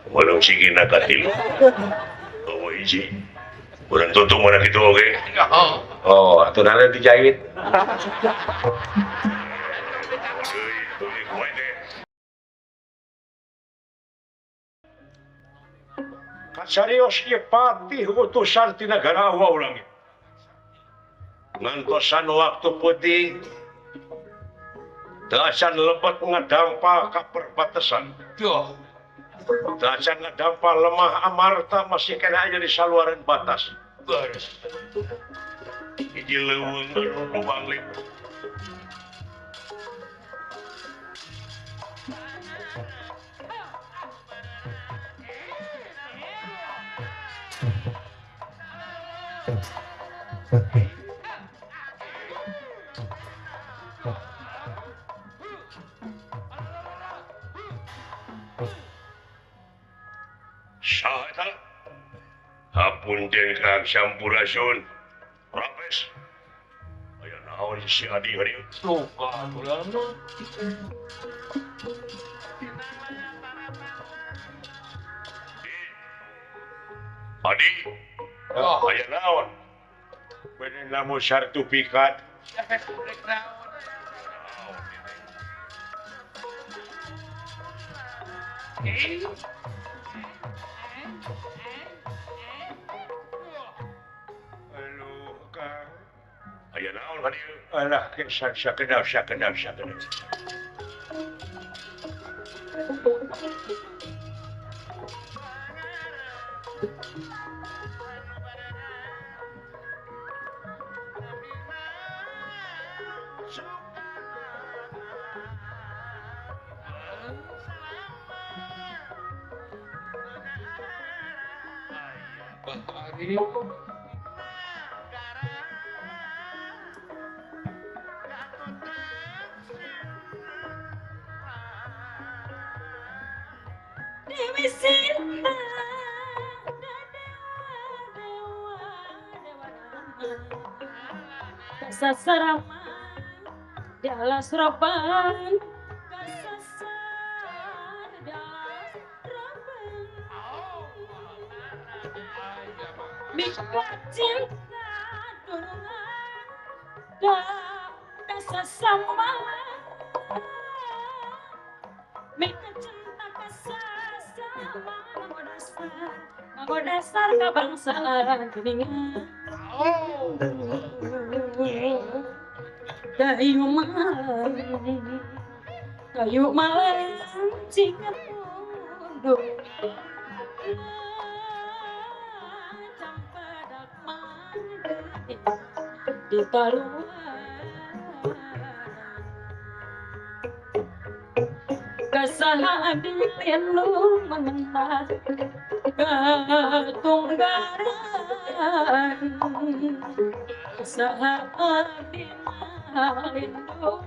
Walau sikina katilu. Oh hiji. Urang tutung mana kitu oge. Oh, atuh nana dijahit. Kasarios ieu patih utusan ti nagara Wau Langit. Ngantosan waktu peuting teu acan lebet ngadampa ka perbatasan. Duh. Teu acan ngadampa lemah Amarta masih kena aya di saluaran batas. Beres. Hiji leuweung anu lubang lip. Hapunten Kang Sampurasun. Rampes. Aya naon si Adi hari Suka atuh. Adi. Aya naon? Bener namu sertifikat. Aduh, Kang. Aya naon ka dieu? Alah, sakedap sakedap sakedap. Dewi Sinta, dewa dewa kasasarama dalas roban kasasar dalas roban mikwa cinta durungan kasasama mika cinta kasasama nganggo dasar kebangsaan kuningan kayu malang kayu malang cingat mundur cempedak mandi di taruhan kesalahan lu mengenal ketunggaran kesalahan lindung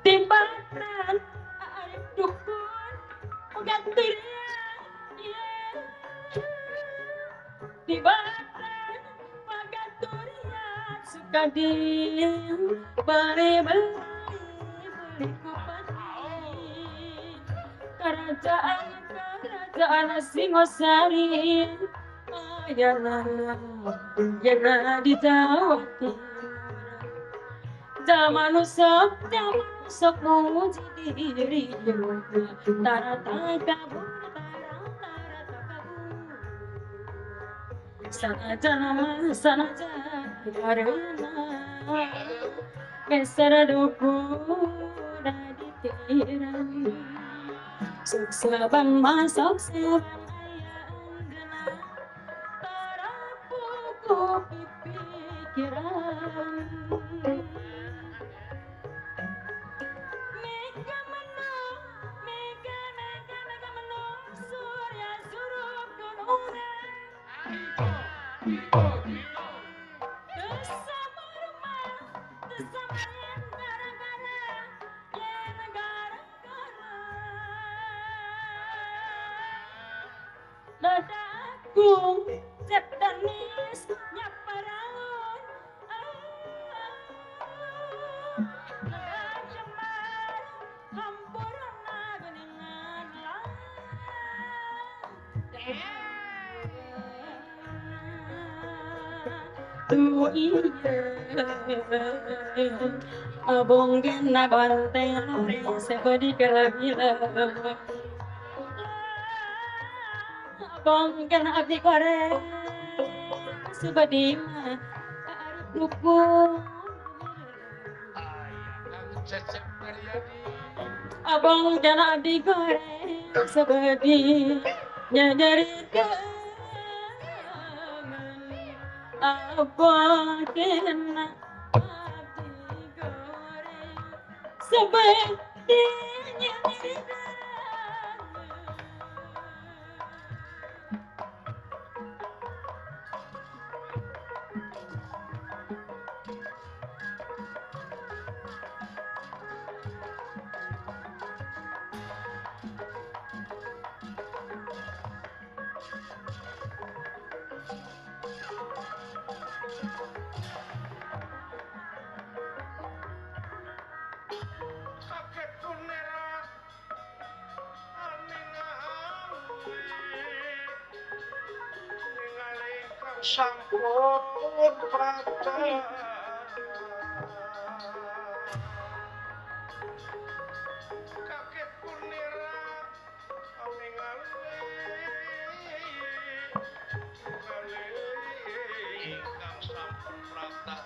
timbatan arep dukun pagaturan timbatan pagaturan suka di bali beli beli kupati kerajaan kerajaan Singosari ayana yana ditawati zaman usap zaman sok muji diri tarata kabur tarata kabur sanajan sanajan karena besar dukuna ditiran sok sabang masok sabang ayang tarapuku pikiran Abong kena banteng sebedi kelabila Abong kena abdi kore sebedi dukung Abong kena abdi kore sebedi nyari Abong kena abdi goreng sebedinya. Sampun prata kaget kunira ningali ingkang sampun prata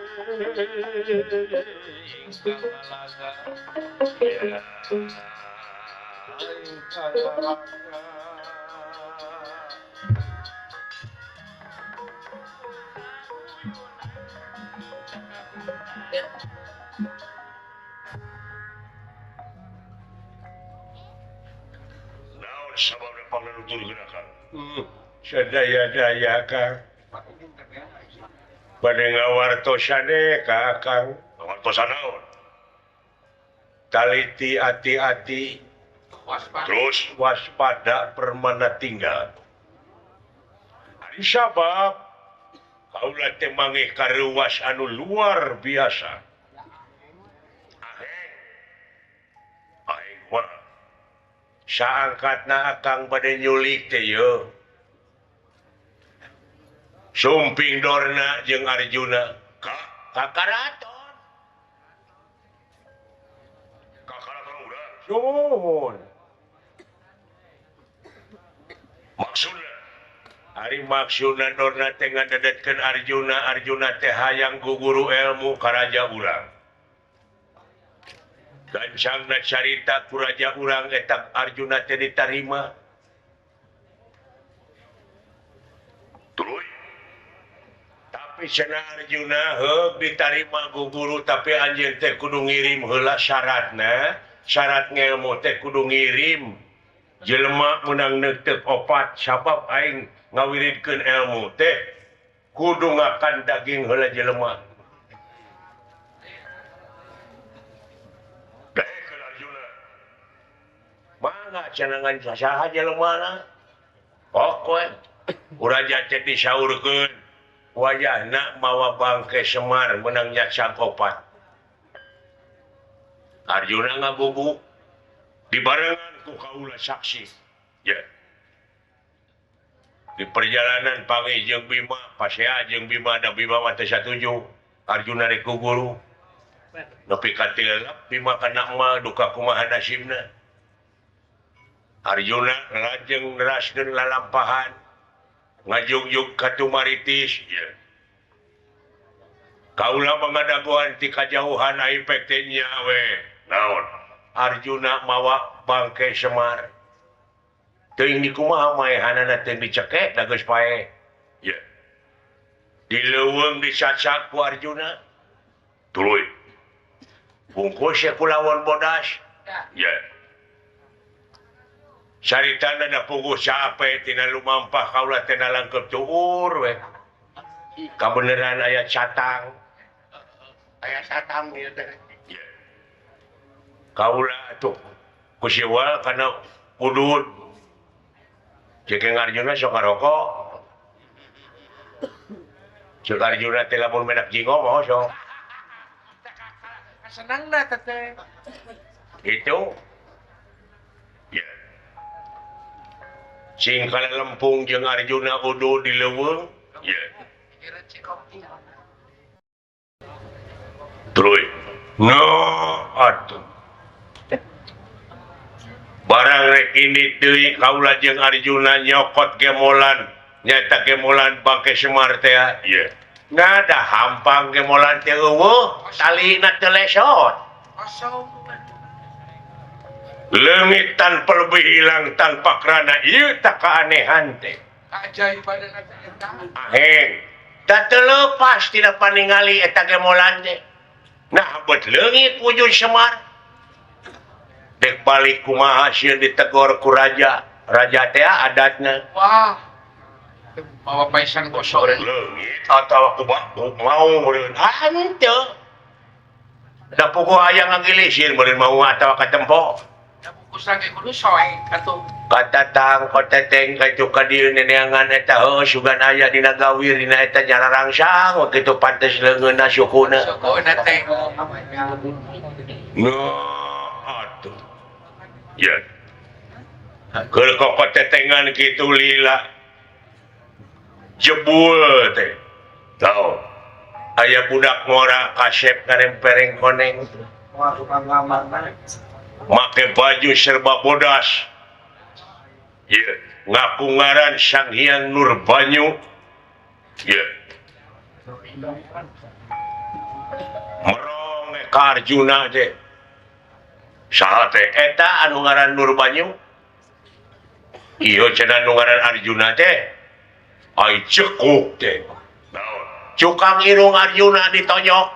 ingkang alaga ya ingkang alaga. Sadaya-daya Kang bade ngawartosane ka Kang ngawartosan naon taliti ati-ati terus waspada permana tinggal ari sabab kaula teh mangih kareuwas anu luar biasa aheng aheng mah saangkatna Akang bade nyulik teh yeuh Sumping Dorna jeung Arjuna ka karaton. Ka karaton urang. Sumuhun. Maksudna ari maksudna Dorna teh ngadedetkeun Arjuna, Arjuna teh hayang guguru ilmu ka raja urang. Gancangna carita ku raja urang eta Arjuna teh ditarima. Tuluy tapi cenah Arjuna heug ditarima ku guru tapi anjeun teh kudu ngirim heula syaratna, syarat ngelmu teh kudu ngirim jelema meunang neuteuk opat sabab aing ngawiridkeun ilmu teh kudu ngakan daging heula jelema. Daekeun Arjuna. Mangga cenah ngan saha jelemana? Pokok uraja teh disaurkeun wayahna mawa bangke Semar menang nyaksa opat. Arjuna ngagugu dibarengan ku kaula saksi. Ya. Di perjalanan panggih jeung Bima, pasea jeung Bima da Bima mah teu satuju. Arjuna rek ku guru. Nepi ka tilelep Bima kana emal duka kumaha nasibna. Arjuna lajeng neraskeun lalampahan ngajungjung ka Tumaritis ya. Kaula mangadaguan ti kajauhan ai pek teh nya we. Naon? Arjuna mawa bangke Semar. Teuing di kumaha maehanana teh dicekek da geus paeh. Ya. Di leuweung disacak ku Arjuna. Tuluy. Bungkus ya ku lawan bodas. Ya. Saritana da puguh capek tina lumampah kaula teh nalangkep tuur we. Kabeneran aya catang. Aya satang ieu teh. Kaula atuh ku siwa kana udud. Cekeng Arjuna sok ngarokok. Cek Arjuna teh lamun menak jingo mah sok. Senangna teh. Itu. Ya. Sing kala lempung jeung Arjuna udud di leuweung. Ya. Terus. No atuh. Barang rek ini deui kaula jeung Arjuna nyokot gemolan nyaeta gemolan bangke Semar teh ieu. Ngada hampang gemolan teh eueuh talina teu lesot. Leungit tanpa lebih hilang tanpa kerana ieu tak keanehan teh. Keajaiban eta. Aheng. Da teu leupas tina paningali eta gemolan teh. Nah bet leungit wujud Semar. Dek balik kumaha sieun ditegor ku raja. Raja teh adatna. Wah. Bawa paisan gosok leungit atawa kumaha mau meureun henteu. Da puguh aya ngagilisir meureun mau atawa katempo. Da bungkusan ge kudu soek atuh. Katatang koteteng ka itu ka dieu neneangan eta heuh sugan aya dina gawir dina eta nyararangsang kitu pantes leungeunna sukuna. Sukuna teh. No atuh. Ya. Keur kokotetengan kitu lila. Jebul teh. Tahu. Aya budak ngora kasep ngarempereng koneng. Make baju serba bodas. Ya, ngaku ngaran Sang Hyang Nurbanyu. Ya. Merong ka Arjuna teh. Saha teh eta anu ngaran Nurbanyu? Ieu cenah nu ngaran Arjuna teh. Ai cekuk teh. Naon? Cukang irung Arjuna ditonyok.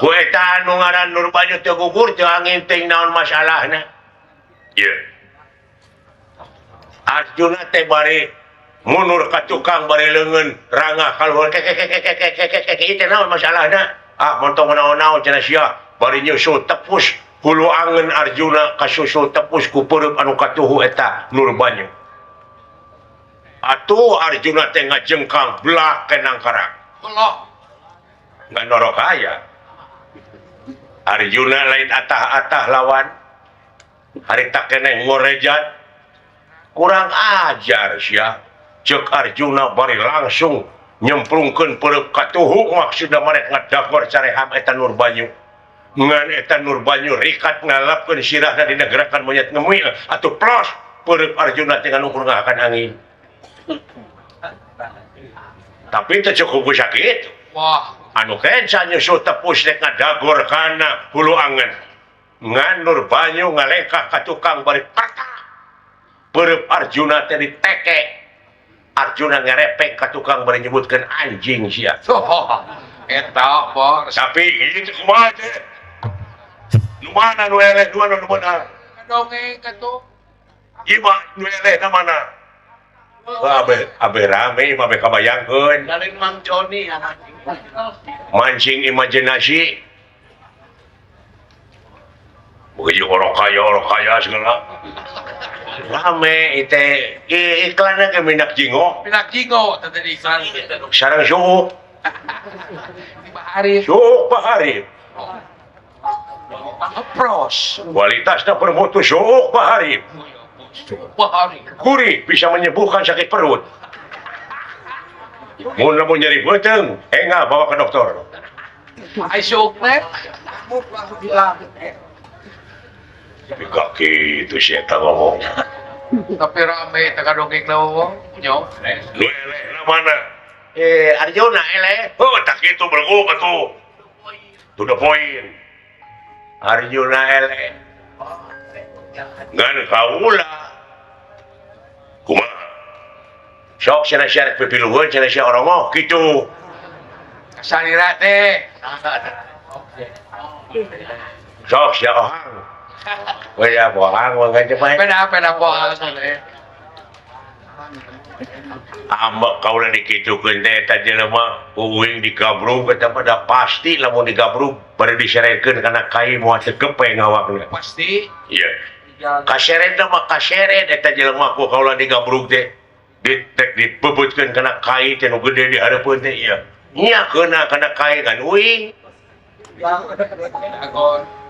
Ku eta anu ngaran Nurbanyu teu gugur teu angin teuing naon masalahna. Ieu. Arjuna teh bari mundur ka tukang bari leungeun rangah kaluhur kekekekekekekekek ieu teh naon masalahna? Ah montong naon-naon cenah sia. Bari nyusul tepus hulu angen Arjuna kasusul tepus ku peureum anu katuhu eta Nurbanyu. Atuh Arjuna teh ngajengkang blak ke nangkarak. Allah. Ngan norok aya. Arjuna lain atah-atah lawan. Harita keneh ngorejat. Kurang ajar sia. Ceuk Arjuna bari langsung nyemplungkeun peureum katuhu maksudna marek ngadagor careham eta Nurbanyu. Ngan eta Nurbanyu rikat ngalapkeun sirahna dina gerakan monyet ngemil atuh plos peureum Arjuna teh nganukur ngahakan angin. Tapi teu cukup ku sakitu. Wah, anu kenca nyusul tepus rek ngadagor kana hulu angen. Ngan Nurbanyu ngalengkah ka tukang bari patah. Peureum Arjuna teh diteke. Arjuna ngarepek ka tukang bari nyebutkeun anjing sia. Eta bor. Tapi ieu teh kumaha teh? Nu mana nu eleh nu mana nu benar? Dongeng atuh. Ieu mah nu eleh na mana? Wah, abe rame mah kabayangkeun. Lain Mang Joni mancing imajinasi. Begitu orang kaya segala. Rame ite iklanna ge minak jingo. Minak jingo teh di iklan. Sareng suuk. Di Bahari. Suuk Bahari. Pros. Kualitasnya bermutu suuk Bahari. Bahari. Gurih bisa menyembuhkan sakit perut. Mun lamun nyeri beuteung, engah bawa ke dokter. Ai suuk teh. Tapi kaki itu si eta ngomong. Tapi rame teh kadongeng na nyo. Nu eleh na mana? Arjuna eleh. Oh, tak kitu belguk atuh. To the point. Arjuna eleh. Ngan kaula. Kumaha? Sok cenah sia rek pipiluheun cenah sia oromoh kitu. Salira teh. Sok sia ohang. Beda bohang mah cepat. Beda bohang teh. Ambek kaula dikitukeun teh eta jelema uing digabrug eta mah da pasti lamun digabrug bari diseretkeun kana kai moal teu kepeng awakna. Pasti. Iya. Kaseret mah kaseret eta jelema ku kaula digabrug teh. Ditek dipebutkeun kana kai teh nu gede di hareupeun teh ieu. Nya keuna kana kai kan uing.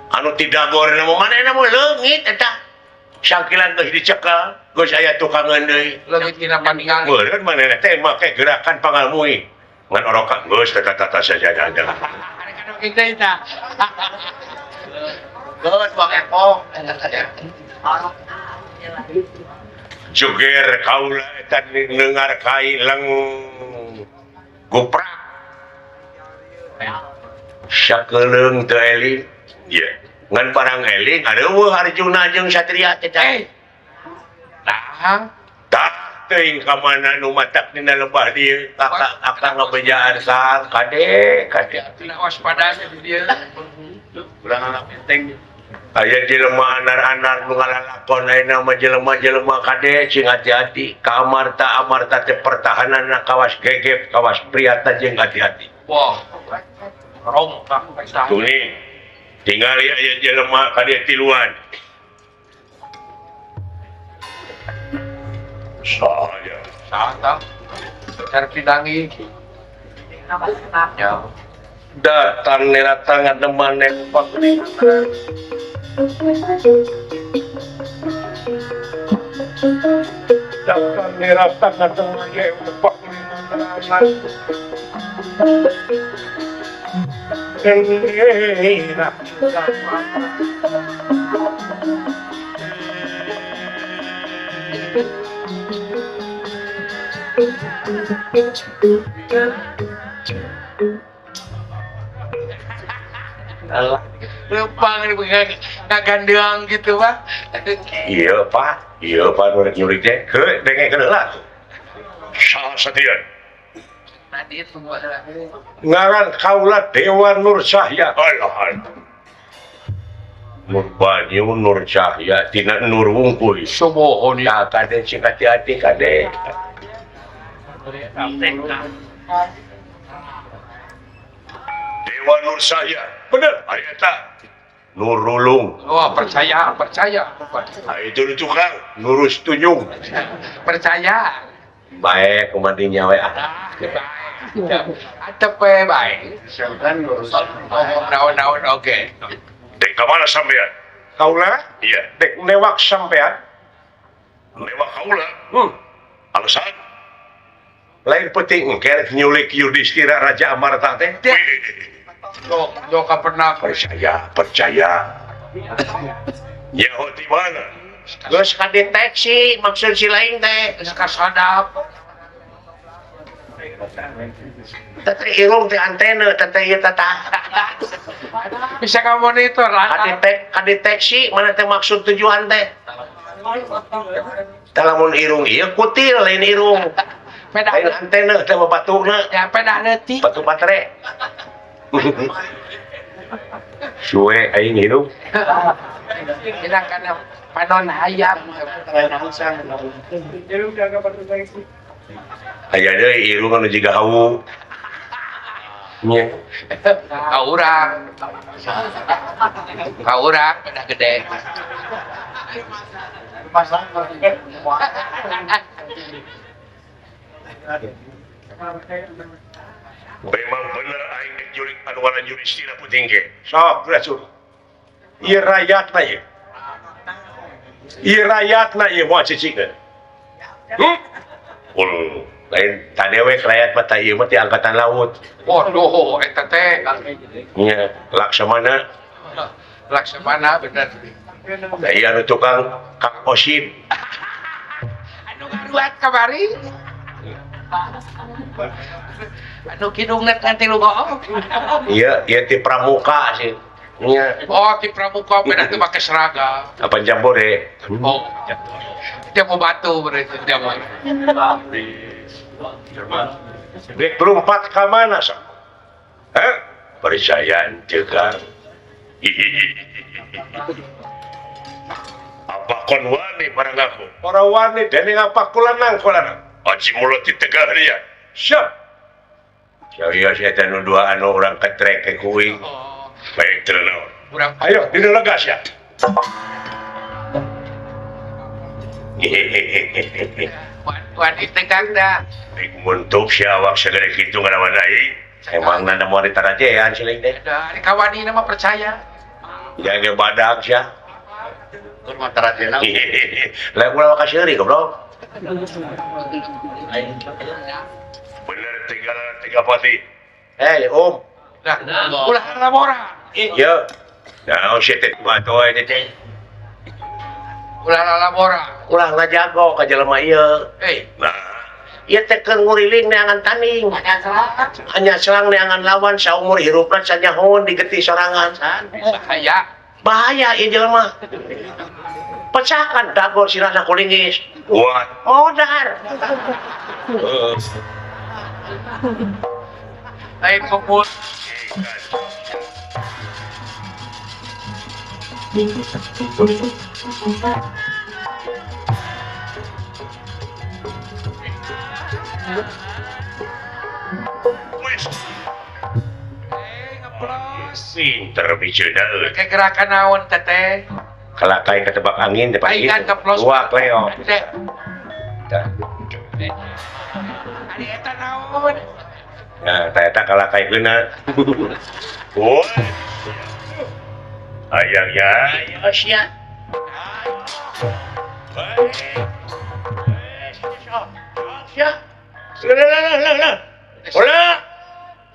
Anu tidagor na mah manehna mah leungit eta. Sangkilan geus dicekel, geus aya tukangeun deui. Leungit dina paningal. Meureun manehna teh make gerakan pangalmui. Ngan orokan geus tata saja ada. Ari kadogeng deui tah. Geus buang epok. Juger kaula eta nengar kai leng guprak. Sakeleung teu eling. Ieu. Ngan barang eling areuweuh Arjuna jeung Satria teh. Tah. Tah teuing ka mana nu matak dina lebah dieu kakak akang ngabejaan sal kade kade. Tina waspada di dieu. Urang anak enteng. Aya jelema anar-anar nu ngalalakon ayeuna mah jelema-jelema kade sing hati-hati ka Amarta Amarta teh pertahananna kawas gegep kawas priata jeung hati-hati. Wah. Rompak tuning tingali aya jelema ka dieu tiluan. Saha saha tah? Cara pindangi. Ya. Datang neratang ngademan nempak. Datang neratang ngademan nempak. Lempang ngagandeang gitu Pak. Iya Pak, iya Pak nu rek nyurik teh. Heuh, dengekeun heula. Saha satian? Ngaran kaula Dewa Nur Cahya. Alah. Nur Banyu Nur Cahya tina Nur wungkul. Sumohon ya kade sing hati-hati kade. Dewa Nur Cahya. Bener aya eta. Nur Rulung. Oh, percaya, percaya. Itu tukang Nurus Tunjung. Percaya. Baik, kumandinya we ah. Atep we baik. Naon-naon oke. Dek ka mana sampean? Kaula? Iya. Dek newak sampean. Newak kaula? Alasan? Lain penting engke nyulik Yudhistira Raja Amarta teh. Jok pernah percaya, percaya. Nyaho di mana? Geus kadeteksi maksud si lain teh. Geus kasadap. Tete irung teh antena, tete ieu tata. Bisa ka monitor lah. Kadeteksi mana teh maksud tujuan teh. Tah lamun irung ieu kutil lain irung. Lain antena teh babatuna. Ya pedah leutik. Batu batere. Suwe aing hirup. Kira kana panon hayam. Aya deui irung anu jiga hawu. Nya. Ka urang. Ka urang pedah gede. Memang bener aing dek jurik anu warna Yudhistira puting ge. Sok rasul. Ieu rayatna ieu. Ieu rayatna ieu moal cicingkeun. Ul, lain tadewek rayat mah tah ieu mah ti angkatan laut. Waduh, eta teh. Nya, Laksamana. Laksamana bener. Da ieu anu tukang Kang Osim. Anu ngaruat kamari. Anu kidungna kan tilu goong. Iya, ieu ti pramuka sih. Nya. Oh, ti pramuka beda teu make seragam. Apa jambore? Oh. Dia mau batu berarti dia mau. Dek berumpat ka mana sok? Heh? Percayaan teu Kang. Apa kon wani barang aku? Ora wani dening apa kulanang kulanang. Aji mulut ditegah dia. Siap. Sia sia teh nu dua anu urang ketrek ke kuing. Baik teu naon. Ayo dina legas ya. Hehehe. Wani tegang dah. Baik muntuk sia awak segede kitu ngalawan aing. Emangna da moal ditarajean siling teh. Da ari kawani mah percaya. Jangan badak sia. Kur mah tarajena. Lah ulah ka seuri goblok. Bener tinggal tiga pati. Eh, Om. Lah, ulah labora. Ieu. Naon sia teh batoy teh. Ulah labora. Ulah ngajago ka jelema ieu. Eh, nah. Ieu teh keur nguriling neangan tanding. Hanya selang neangan lawan saumur hirupna sanyahoun digetih sorangan. Bahaya. Bahaya ieu jelema. Pecahkan dago sirahna kulingis. Wah, modar. Lain kumpul. Ngeplos. Pinter bijeuna euy. Kayak gerakan naon teteh? Kalakai ketebak angin depan itu. Wah, Cleo. Ari eta naon? Nah, eta kalakai geuna. Woi. Ayang ya, ya sia. Sia. Lah lah lah. Hola.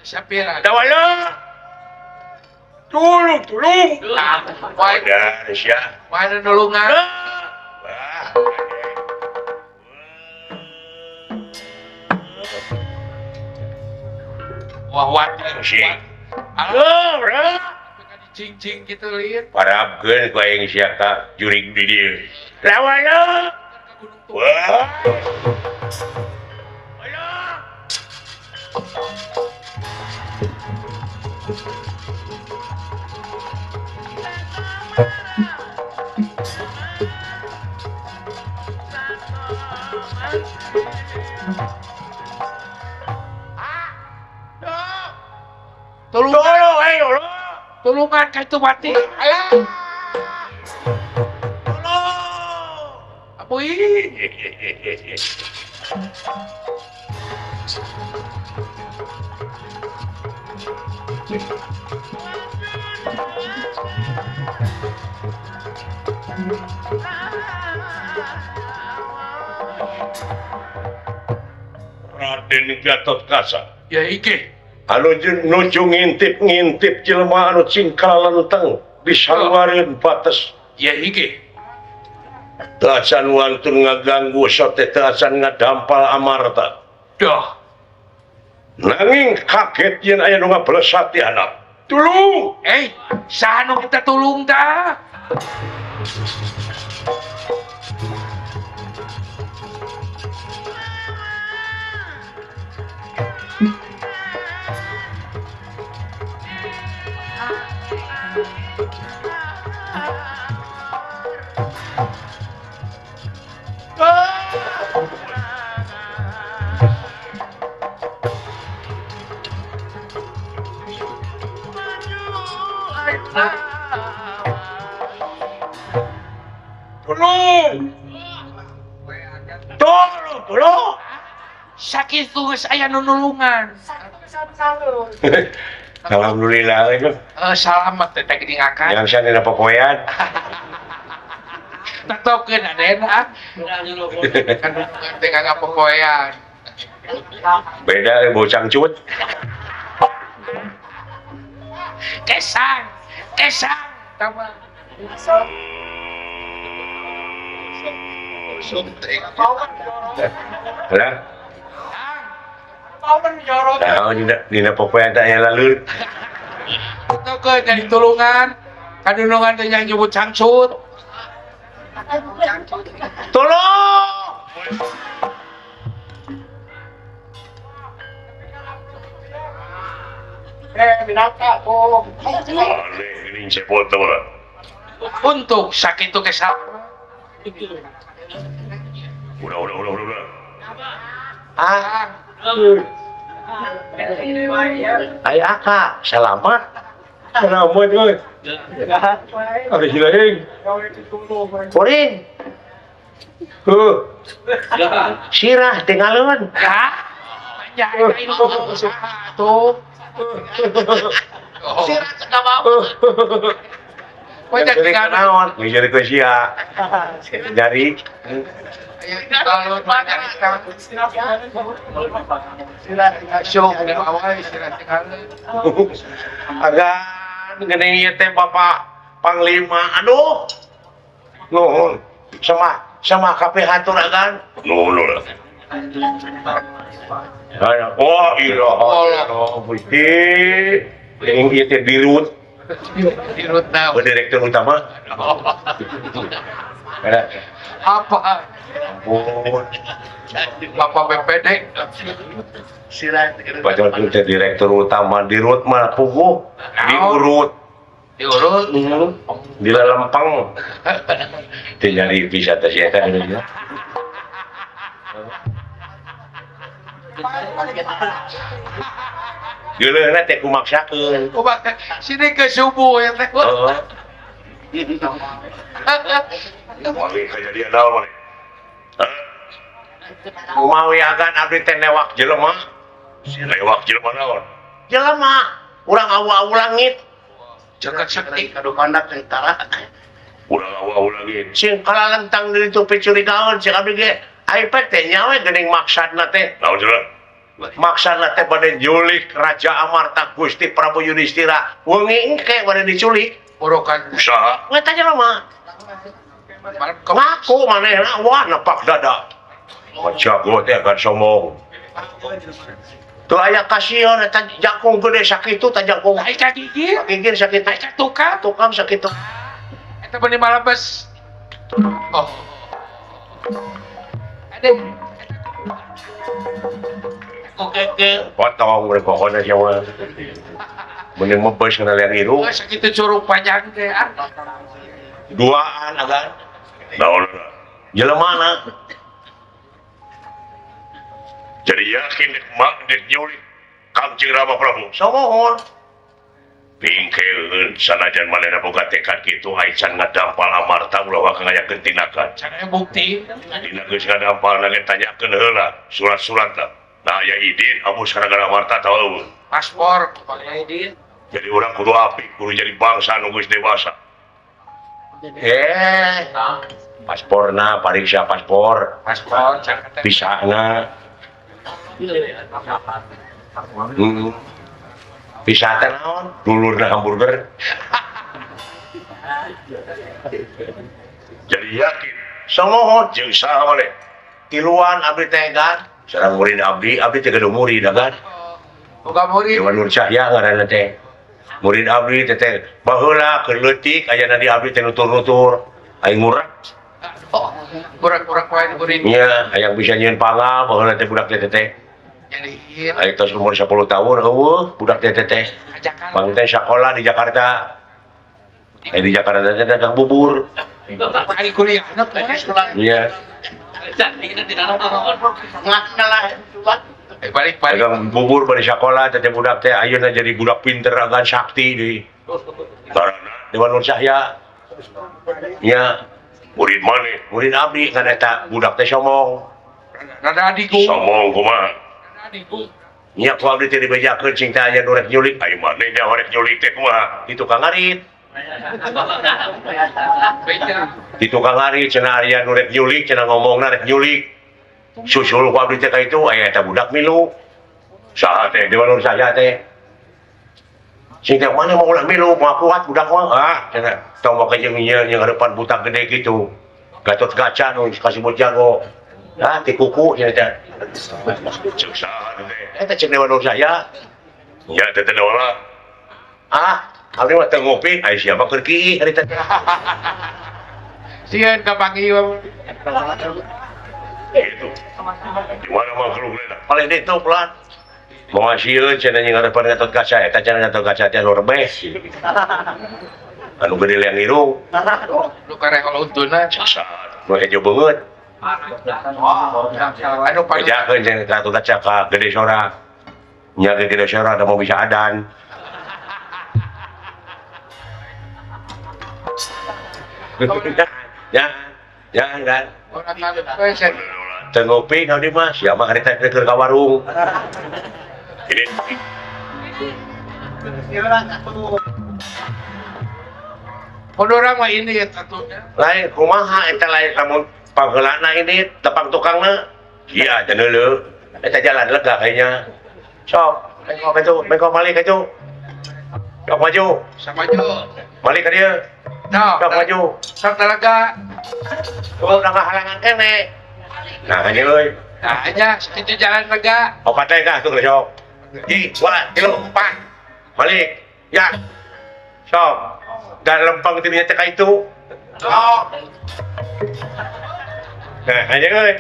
Sapira. Tawala. Tulung, tulung. Wah, sia. Wah, nulungan. Wah, wah, Alah, cing-cing gitu lihat. Parabkeun ku aing sia ka jurig di dieu. Lawan. Wah. Tulungan, tolong, tulungan ka itu mati. Alah. Tolong. Apoy. Raden Gatotkaca. Ya iki. Anu nuju ngintip-ngintip jelema anu cingkal lenteng di saluareun bates. Ya iki. Teu acan wantun ngaganggu sote teu acan ngadampal amarta. Dah. Nanging kaget yen aya nu ngablesat ti handap. Tulung! Eh, saha nu kita tulung tah? Tolong! Tolong, tolong! Sakit geus aya nu nulungan. Alhamdulillah itu. Salamet teh teh dingakan. Yang sana dina popoean. Tatokeun aden ah. Kan nulungan teh ngapopoean. Beda bocang cut. Kesang, kesang, tama. Lah. Nah, dina popoean teh aya laleur. Tatokeun dari tulungan, kadulungan teh yang nyebut cangcut. Tolong! Binata po. Aneh, geuning cepot teh mah. Untung sakitu ge salah. Udah udah udah udah. Ah. Aya aka, selamat. Selamat euy. Ari hilaing. Kuring. Heuh. Sirah tinggalun. Hah? Ya, itu usaha tuh. Sirah enggak mau. Banyak naon? Jadi ke sia. Dari agan geuning ieu teh Bapak Panglima. Aduh. Nuhun. Sama sama kabeh hatur agan. Nuhun lah. Oh, iya. Gusti. Geuning ieu teh dirut. Dirut naon? Direktur utama. Apa? Ampun. Bapak BPD. Bapak teh direktur utama dirut mah puguh diurut. Diurut. Di lelempeng. Teu nyari bisa teh sia teh. Geuleuhna teh kumaksakeun. Kumaksa. Sini ke subuh ya teh. Heeh. Wali kejadian naon maneh? Kumawi agan abdi teh newak jelema. Newak jelema naon? Jelema urang awu-awu langit. Jagat sakti kadu pandak tentara. Urang awu-awu langit. Sing kalalentang diri tu picurigaeun cek abdi ge. Ai teh nyawe geuning maksudna teh. Naon jelema? Maksudna teh bade nyulik Raja Amarta Gusti Prabu Yudhistira. Wengi engke bade diculik. Urukan usaha. Eta jelema. Ngaku manehna wah nepak dada. Jago teh akan sombong. Tuh aya kasihan eta jakung gede sakitu tah jakung. Ai ka gigir, gigir sakitu. Ai ka tukang, tukang sakitu. Eta beuni malebes. Oh. Ade. Oke, potong urang pokona sia mah. Mending mebes kana liang hirup. Sakitu curug panjang teh ah. Duaan agan. Naon jelemana. Jadi yakin dek mak dek nyulik Kangjeng Rama Prabu. Somohon. Pingkeun sanajan manehna boga tekad kitu ai can ngadampal amarta ulah waka ngayakeun tindakan. Can aya bukti. Dina geus ngadampalna ge tanyakeun heula surat-suratna. Nah aya idin abus kana amarta atawa eueuh. Paspor aya idin. Jadi urang kudu apik, kudu jadi bangsa nu geus dewasa. Pasporna pariksa paspor. Paspor pisana. Bisa teh naon? Dulurna hamburger. Jadi yakin somohon jeung saha maneh? Tiluan abdi teh kan. Sareng murid abdi, abdi teh gaduh murid kan. Boga murid. Dewan Nur Cahya ngaranna teh. Murid abdi teh teh baheula keur leutik ayana di abdi teh nutur-nutur aing ngurek. Oh, ngurek-ngurek wae murid. Nya, hayang bisa nyieun pangal baheula teh budak teh teh. Jadi aing tos umur 10 tahun eueuh budak teh teh. Bang teh sakola di Jakarta. Di Jakarta teh dagang bubur. Ari kuliah teh. Iya. Balik balik. Dagang bubur bari sakola teh budak teh ayeuna jadi budak pinter agan sakti deui. Karena Dewan Nur Cahya. Nya murid maneh, murid abdi kan eta budak teh sombong. Rada adiku. Sombong kumaha? Rada adiku. Nya ku abdi teh dibejakeun cing teh aya nu rek nyulik, ai maneh nya rek nyulik teh kumaha? Di tukang ngarit. Di tukang ngarit cenah aya nu rek nyulik, cenah ngomongna rek nyulik. Susul ku abdi teh ka itu aya eta budak milu. Saha teh Dewan Nur Cahya teh. Sing teh mana mau ulah milu, moal kuat budak mah. Ah, cenah tong make jeung ieu jeung harapan budak gede kitu. Gatot Kaca nu kasebut jago. Ah, ti kuku cenah teh. Ceuk saha teh? Eta ceuk Dewan Nur Cahya. Nya teh teh ulah. Ah, abdi mah teu ngopi, ai siapa keur kiih ari teh. Sieun ka panggih. Gitu. Di mana makhluk lena? Paling ditu pelan. Mau sieun cenah jeung harapan Gatot Kaca eta cenah Gatot Kaca teh nu rebeh. Anu gede liang irung. Nu karehol untuna. Nu hejo beungeut. Anu bejakeun cenah Gatot Kaca ka gede sora. Nya ge gede sora da mau bisa adan. Ya, ya kan. Teu ngopi naon di mah, sia mah harita keur ka warung. Ini Kodora mah ini ya satunya. Lain kumaha eta lain lamun pangheulana ini tepang tukangna. Iya, cenah leuh. Eta jalan lega kayaknya. Sok, bengkok itu, bengkok balik itu. Sok maju. Sok maju. Balik ka dieu. Sok maju. Sok talaga. Oh, udah halangan kene. Nah, aja euy. Nah, aja itu jalan lega. Opat teh kah tuh sok. Ji, dua, tilu, empat. Balik. Ya. Sok. Dan lempang tininya teh ka itu. Sok. Nah, aja euy.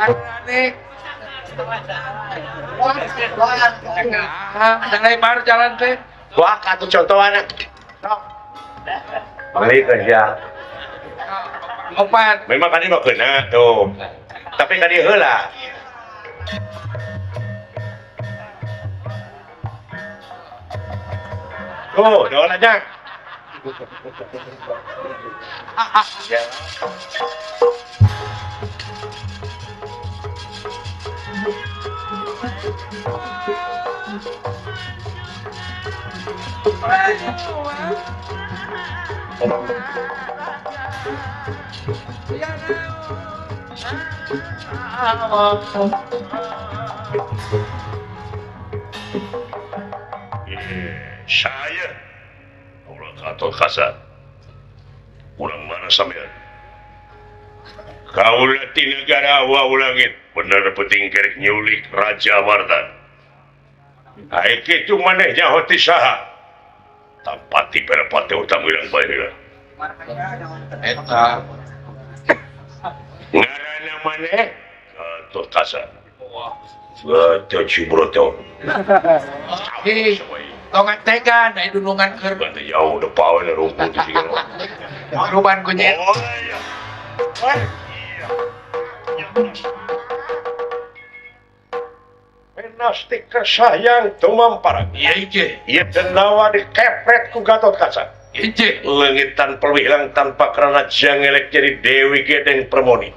Aneh. Nah, lebar jalan teh. Wah, atuh contohan. Sok. Balik aja. Opat. Memang kali mah kena tuh. Tapi kali heula. Tuh, doon aja. Ya. Saya Allah Gatot Kaca urang mana sampean kaula ti negara wau langit bener penting kerek nyulik Raja Marta. Ai kitu maneh nyaho ti saha tampati perapate utang urang bae heula. Eta ngaranna maneh Gatot Kaca. Gatot Subroto. Ih, tongan tega da dunungan keur bantu jauh udah pawe rumput di sini. Ruban ku nya. Oh iya. Penasti kesayang tumamparan. Iya ije. Ieu denawa dikepret ku Gatot Kaca. Ije. Leungit tanpa hilang tanpa karena jangelek jadi Dewi Gedeng Permoni.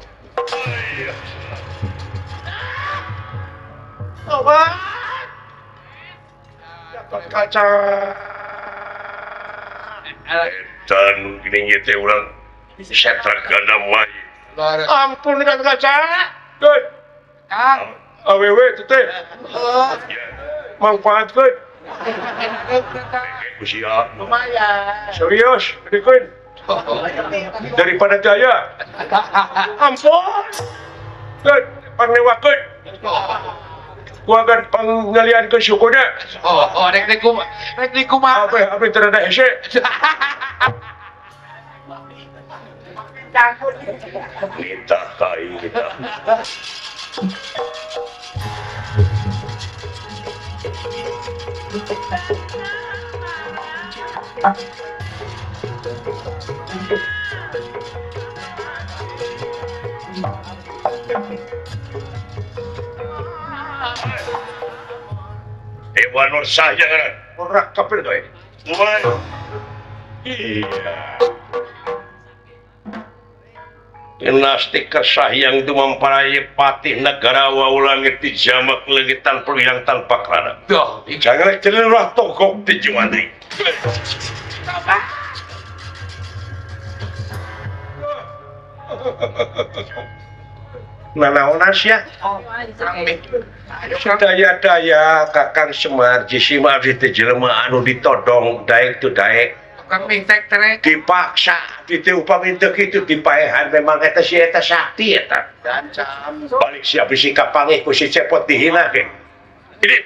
Tobat. Gatot Kaca. Edan geuning ieu teh urang setra ganda wae. Ampun Gatot Kaca. Geus. Kang. Awewe itu teh. Manfaatkeun. Usia. Lumayan. Serius, dikeun. Daripada jaya. Ampun. Geus, pangnewakeun. Kuagan pangngalian ke sukuna. Oh, rek dikumaha. Rek dikumaha. Apa teu rada hese. Nitah ka aing kita. Dewa Nur Sahya kan? Ora kapir kowe. Mulai. Iya. Dinasti Kesahyang dumamparai patih negara wau langit di jamak leungit tanpa hilang tanpa kerana. Duh, jangan celurah togok di Jumandri. Nanaonan sia? Daya-daya Kakang Semar jisi mah abdi teh jelema anu ditodong daek tu daek. Dipaksa teu upami teu kitu dipaehan memang eta si eta sakti eta. Balik si abdi si kapangih ku si Cepot dihina ge. Ini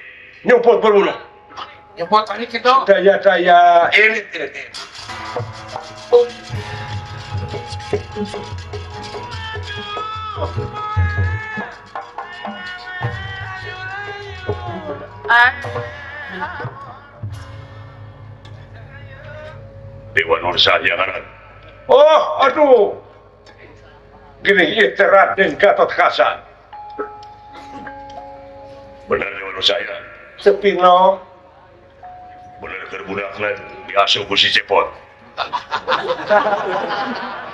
nyumput berbulu. Nyumput balik kitu. Daya-daya ini. Dewa Nur Cahya ngaran. Oh, aduh. Gini ieu teh Raden Gatot Kaca. Bener Dewa Nur Cahya. Sepi no. Bener keur budakna diasup ku si Cepot.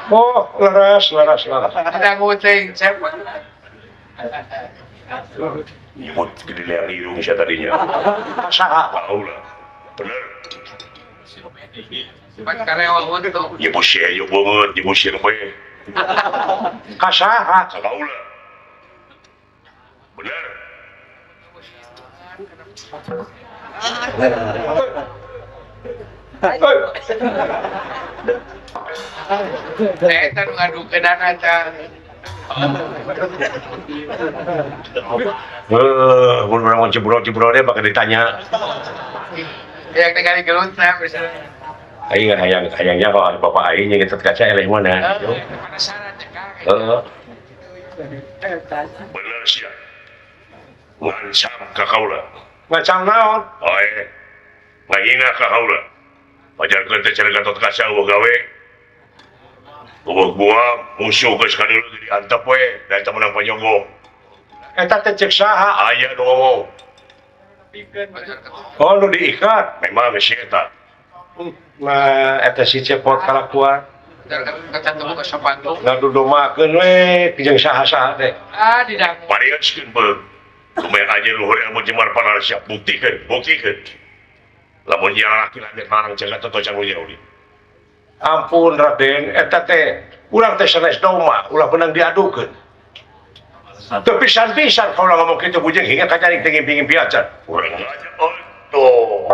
Oh, leres leres leres. Ada nguting Cepot. Nyebut gede leang hidung sia tadinya. Saha? Kaula. Bener. Pan karewa untung. Nyebut si Eyo beungeut, nyebut si we. Ka saha? Ka kaula. Bener. Eta nu ngadukeunana tah. Mun urang mah cibrol-cibrol deh bakal ditanya. Yang tinggal gelutna misalnya. Aing hayang hayangnya kalau ada bapak aing jeung Gatot Kaca eleh mana gitu. Penasaran teh Kang. Heeh. Bener sia. Ngancam ka kaula. Ngancam naon? Oe. Ngahina ka kaula. Pajarkeun teh cenah Gatot Kaca eueuh gawe. Eueuh buang musuh geus kadeuleu ge diantep we da eta menang panyogo. Eta teh ceuk saha? Aya nu ngomong. Oh, nu diikat. Memang geus si eta. Nah, eta si Cepot kalakuan. Ngadu Ngadudomakeun we jeung saha-saha teh. Ah, didangu. Parioskeun beung. Kumaha aja luhur ilmu jemar panar siap buktikeun, buktikeun. Lamun nya lalaki lanjut larang jeung Gatot Kaca nu. Ampun Raden, eta teh urang teh sanes doma, ulah menang diadukeun. Teu pisan-pisan kaula ngomong kitu bujeng hingga kacaring teh ngimpi-ngimpi acan. Urang aja oh.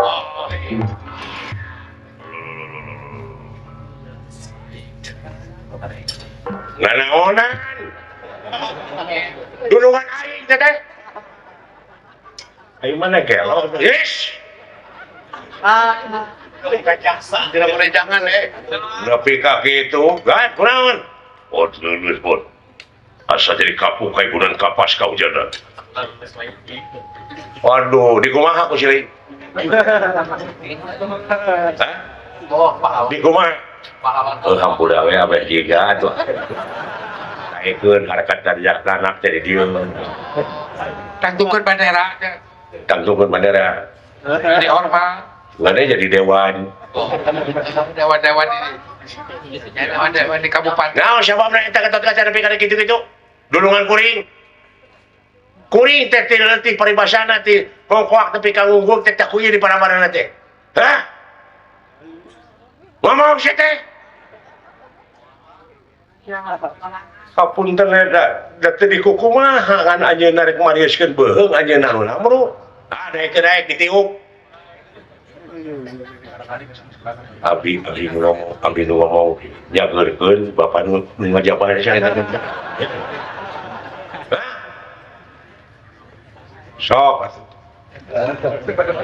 Nanaonan. Dulungan aing teh teh. Aing mana gelo? Yes. Ah. Tidak boleh jangan eh. Nepi ka kitu, gaet kunaon? Oh, lulus pun. Asa jadi kapuk kayak gunan kapas kau jana. Waduh, di kumaha ku siling? Hah? Di kumaha? Oh, hampura we abeh jiga atuh. Naikeun harakat darjah anak teh di dieu. Tangtungkeun bendera. Tangtungkeun bendera. Di hormat. Ngane jadi dewan. Oh, dewan-dewan ini. Dewan-dewan di kabupaten. Nah, siapa eta Gatot Kaca nepi ka kitu-kitu? Dulungan kuring. Kuring teh ti leutik paribasana ti kongkoak nepi ka ngunggul teh teh di para-parana teh. Hah? Ngomong sia teh. Kapunten da da teu dikukumaha ngan anjeunna rek marioskeun beuheung anjeunna nu lamru. Ah, daekeun daek ditiup. Abi abi nu ngomong, abi nu ngomong nyageurkeun bapa nu ngajaban sia eta teh. Sok atuh.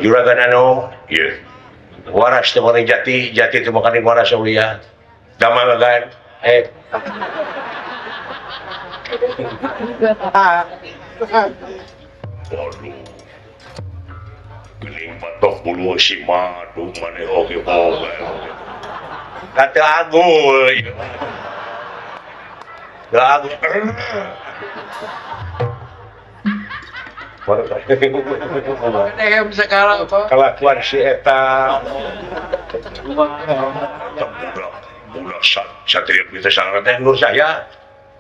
Juragan anu, ieu waras teh maning jati, jati teh makaning waras aulia. Damangan eh. Waduh. Gening batok bulu si madu maneh oge boga. Kata agul. Teu agul. DM segala apa? Kelakuan si eta. Budak satria kita sangat teh Nur Cahya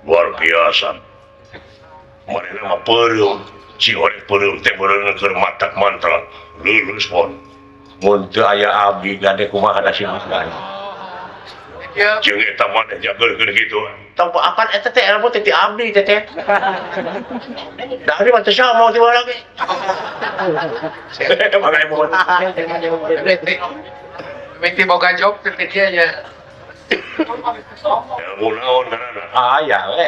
luar biasa. Manehna mah peureum, cihoreng peureum teh meureun keur matak mantra. Lulus pon. Mun teu aya abdi gade kumaha da si Musgan. Jeung eta maneh jageurkeun kitu. Tong apan eta teh ilmu teh ti abdi teh teh. Da abdi mah teu sama ti lagi. Mangga ilmu. Mesti boga job teh dia nya. Ilmu naon ngaranna? Aya we.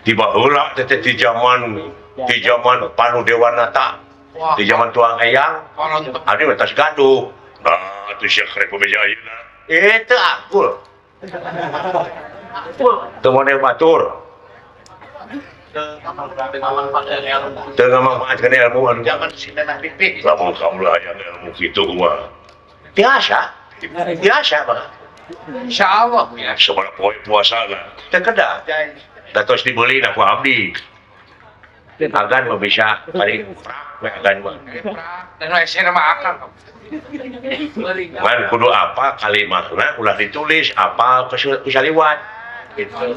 Tiba heula teh teh di zaman Panu Dewanata. Di zaman Tuang Eyang. Abdi mah tos gaduh. Nah, atuh sia karek bebeja ayeuna. Teu akul. Teu model batur. Teu ngamanfaatkeun ilmu anu zaman si tanah pipih. Lamun kaula aya ilmu kitu kumaha? Tiasa. Tiasa mah. Insyaallah ya. Sabaraha poe puasana? Teu kedah. Da tos dibeli na ku abdi. Agan mah bisa kali prak we agan mah. Dan we sieun mah akang. Ngan kudu apa kalimahna ulah ditulis apa kusaliwat gitu.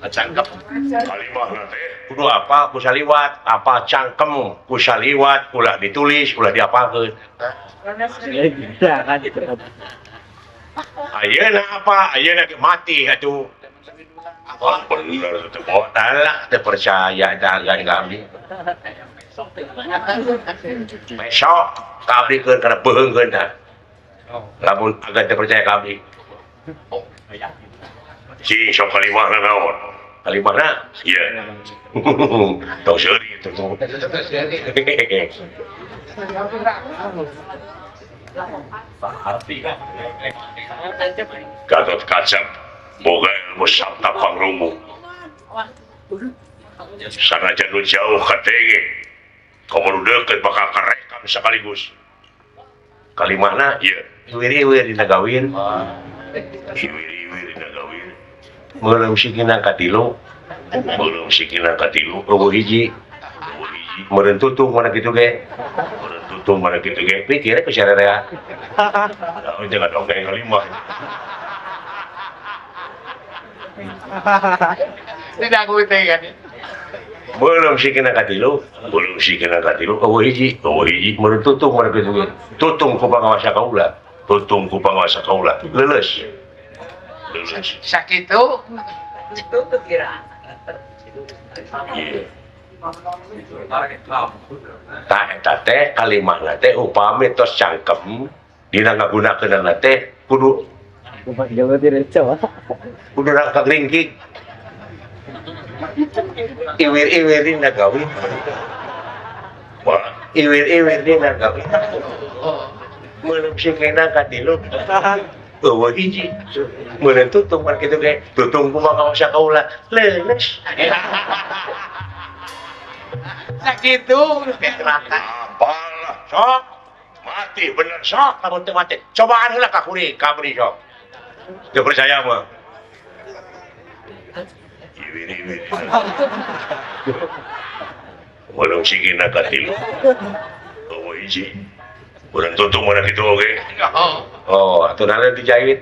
Cangkem kalimahna teh kudu apa kusaliwat, apa cangkem kusaliwat ulah ditulis ulah diapalkeun. Ayeuna apa? Ayeuna mati atuh. Wah, bener teh bawa. Alah teu percaya da agan ka abdi. Besok ka abdi keun kana beuheungkeun tah. Lamun agan teu percaya ka abdi. Cing sok kalimahna naon? Kalimahna? Iya. Tong seuri itu. Gatot Kaca boga ilmu sabta pangrumu. Sanajan nu jauh katenge, komo nu deukeut bakal karekam sekaligus. Kalimahna ieu iwir-iwir dina gawir. Iwir-iwir dina gawir. Meureum sikina katilu, meureum sikina katilu, eueuh hiji. Meureun tutung mana kitu ge. Meureun tutung mana kitu ge. Pikir ku sarerea. Nah, jangan dongeng kalimah. Tidak aku kan. Belum sikina katilu, belum sikina katilu, eueuh hiji, eueuh hiji. Meureun tutung mana kitu ge. Tutung ku pangawasa kaula, tutung ku pangawasa kaula. Leuleus. Leuleus. Sakitu. Tutup kira. Iya. Tah eta teh kalimahna teh upami tos cangkem dina ngagunakeunana teh kudu kudu rangkak ringkik. Iwir-iwir dina gawir. Wah, iwir-iwir dina gawir. Meureum sikina katilu. Eueuh hiji. Meureun tutung mah kitu ge. Tutung ku pangawasa kaula. Leuleus. Sakitu. Apalah sok. Mati bener sok lamun teu mati. Cobaan heula ka kuring, ka abdi sok. Teu percaya mah. Iwir-iwir. Walau sikina katilu. Eueuh hiji. Urang tutung mana kitu oge. Oh, atuh nale dijahit.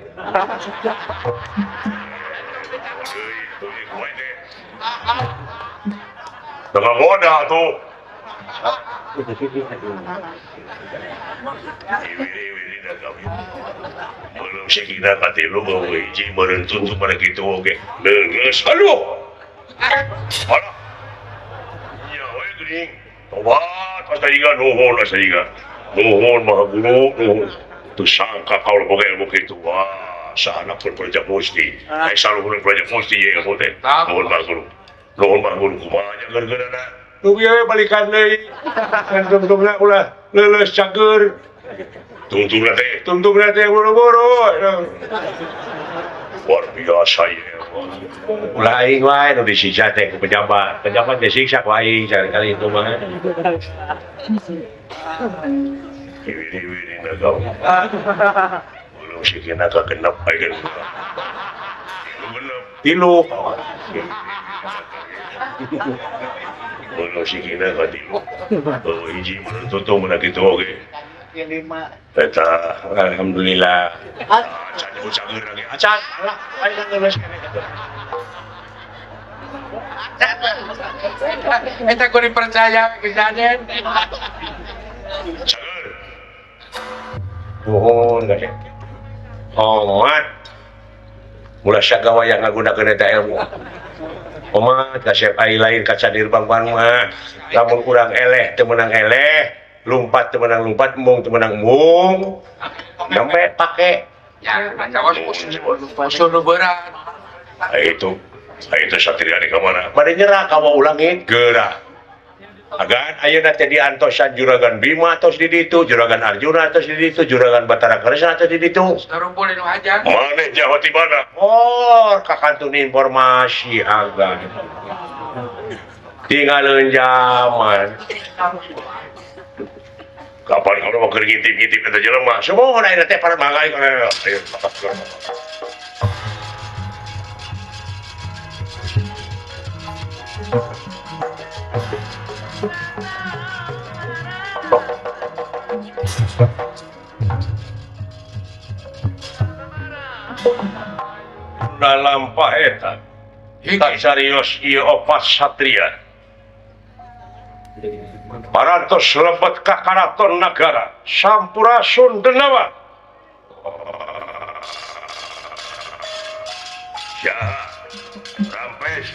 Tengah ngoda tuh. Iwir-iwir dina gawir. Belum sikina katilu eueuh hiji meureun tutung mana kitu oge. Leungeus. Aduh. Alah. Nya we geuning. Tobat asa nuhun asa nuhun maha guru nuhun. Teu sangka kaula boga ilmu kitu. Wah, sahana pun praja musti. Ai saluhurna praja musti ye ilmu teh. Nuhun maha guru. Nuhun maha guru kumaha nya geurgeurna. Nu ieu we balikan deui. Kan tungtungna ulah leuleus cager. Tungtungna teh, tungtungna teh boro-boro. Luar biasa ye. Ulah aing wae nu disiksa teh ku pejabat. Pejabat disiksa ku aing kali itu mah. Iwir-iwir dina gawir. Belum sikina ka genep aing genep. Tilu. Belum sikina ka tilu. Eueuh hiji meureun tutung mana kitu oge. Eta alhamdulillah. Acan cager lagi. Acan alah aing geus keneh. Eta kudu dipercaya ku jaden. Cager. Nuhun ka Omat. Ulah sagawa yang ngagunakeun eta ilmu. Omat kasep ai lain kaca dirbang mah. Lamun urang eleh teu meunang eleh, lumpat teu meunang lumpat, embung teu meunang embung. Nembe pake. Ya, usul nu berat. Itu satria di kamana? Bade nyerah ka ulangit geura. Agan ayeuna teh diantosan Juragan Bima tos di ditu, Juragan Arjuna tos di ditu, Juragan Batara Kresna tos di ditu. Tarumpul nu hajar. Maneh jawa ti mana? Oh, kakantun informasi agan. Tinggalin zaman. Kapan kalau mau keur ngintip-ngintip eta jelema? Sumuhun ayeuna teh para mangga ayo. Dalam pahetan tak serius ieu opat satria parantos lebet ka karaton nagara Sampurasun Denawa. Ya, rampes.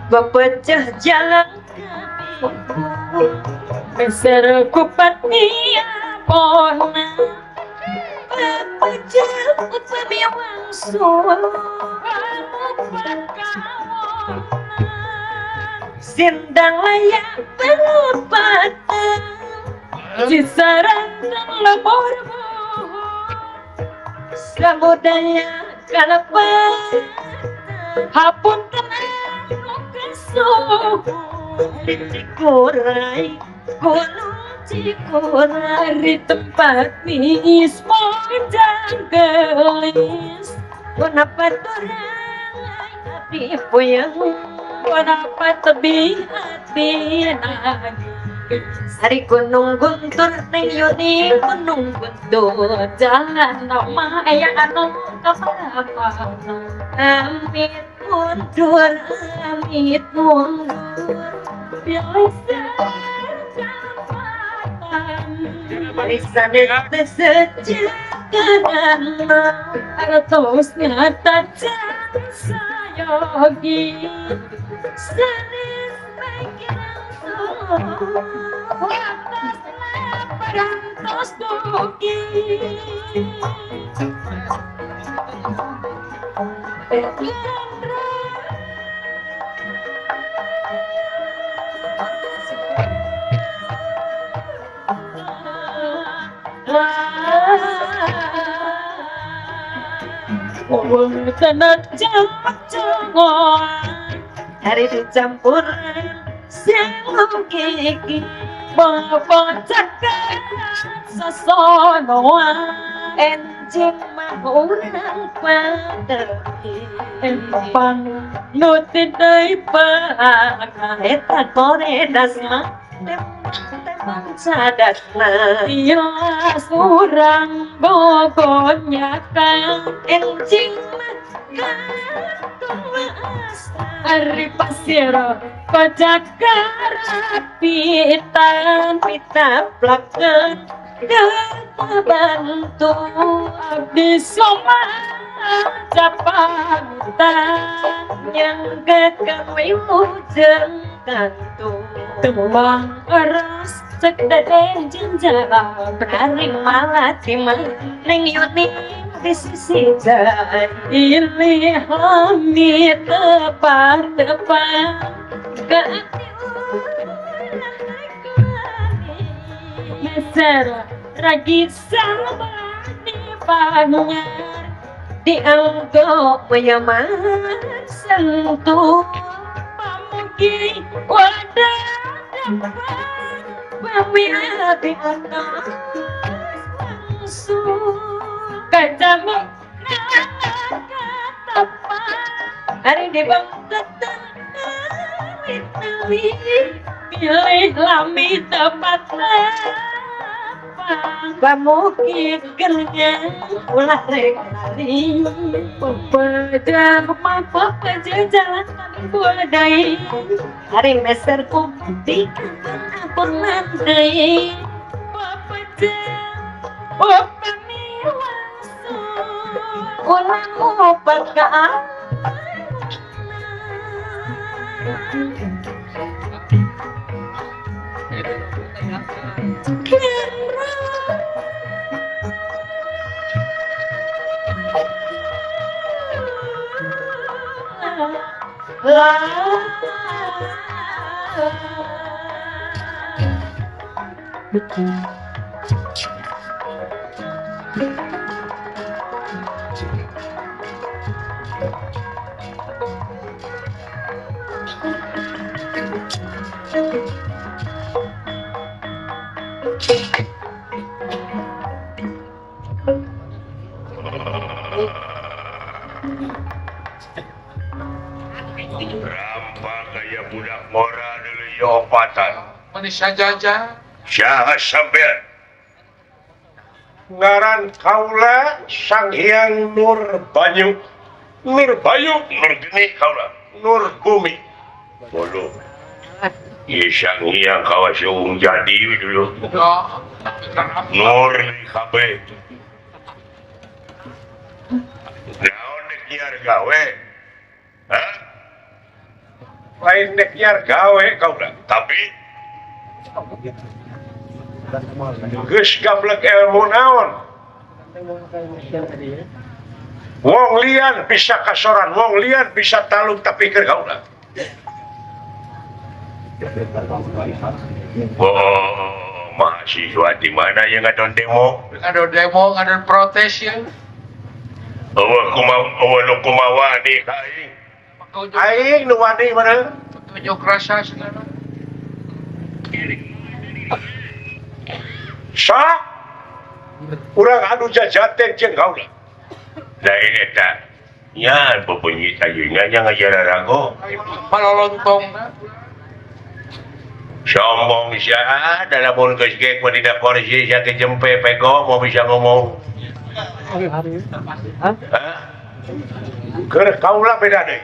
Bepecah jalan kami meser kupat pona bepecah utami wangsul sindang layak berlupatan cisarantan lebor samudaya kalapatan hapun tenang Cikurai, Gunung Cikurai tempat mismo dan gelis. Kenapa terang hati puyeng, kenapa tebi hati nangis. Hari Gunung Guntur neng Yuni Gunung Guntur jalan nama ayah anu kemana. Amit mundur, amit mundur, biasa jambatan. Tersejakan artosnya tajam sayogi. Senis bagian atas leparantos dugi. Hari dicampuran siang kiki bapak cakap sesonoan enjing mahurang padepi empang nutin deui paanga eta koredas mah tembang sadatna ilas urang bogonyakan enjing mah ari pasir pajak karapitan pita plaken kerta bantu abdi soma capantan yang kekawi ujeng kantu tembang eras cek dede jenjala berari malati neng yuni di sisi jalan ini hami tepat-tepat ke meser ragi salbani Pangar dianggo menyaman sentuh pamugi wadah pamila di atas langsung kacamuk hari di bang pilih lami tempat pamuki kerja ulah rek lari pepada pepada jalan kami hari meser putih ampun landai pepada pami langsung ulah obat ke Rampak gaya budak mora deui opatan. Manisya jaja. Saha sampean? Ngaran kaula Sang Hyang Nur Banyu. Nur Bayu, Nur Geni kaula, Nur Bumi. Bodoh. Ieu Sang Hyang kawas eung jadi dulu. Nur kabeh. Naon dek nyiar gawe? Hah? Lain dek nyiar gawe kaula, tapi geus gablek ilmu naon? Wong lian bisa kasoran, wong lian bisa talung tapi keur kaula. Oh, mahasiswa di mana yang ngadon demo? Ngadon demo, ngadon protes ya. Eueuh kumaha nu kumaha wani ka aing. Aing nu wani mana? Tunjuk rasa segala. Sa urang anu jajaten jeung kaula. Lain eta. Nya bebeunyi ayeuna nya ngajaran rago. Palolontongna. Sombong sia dalam mun geus gek mah dina kursi sia teh jempe pego mau bisa ngomong. Hah? Keur kaula beda deui.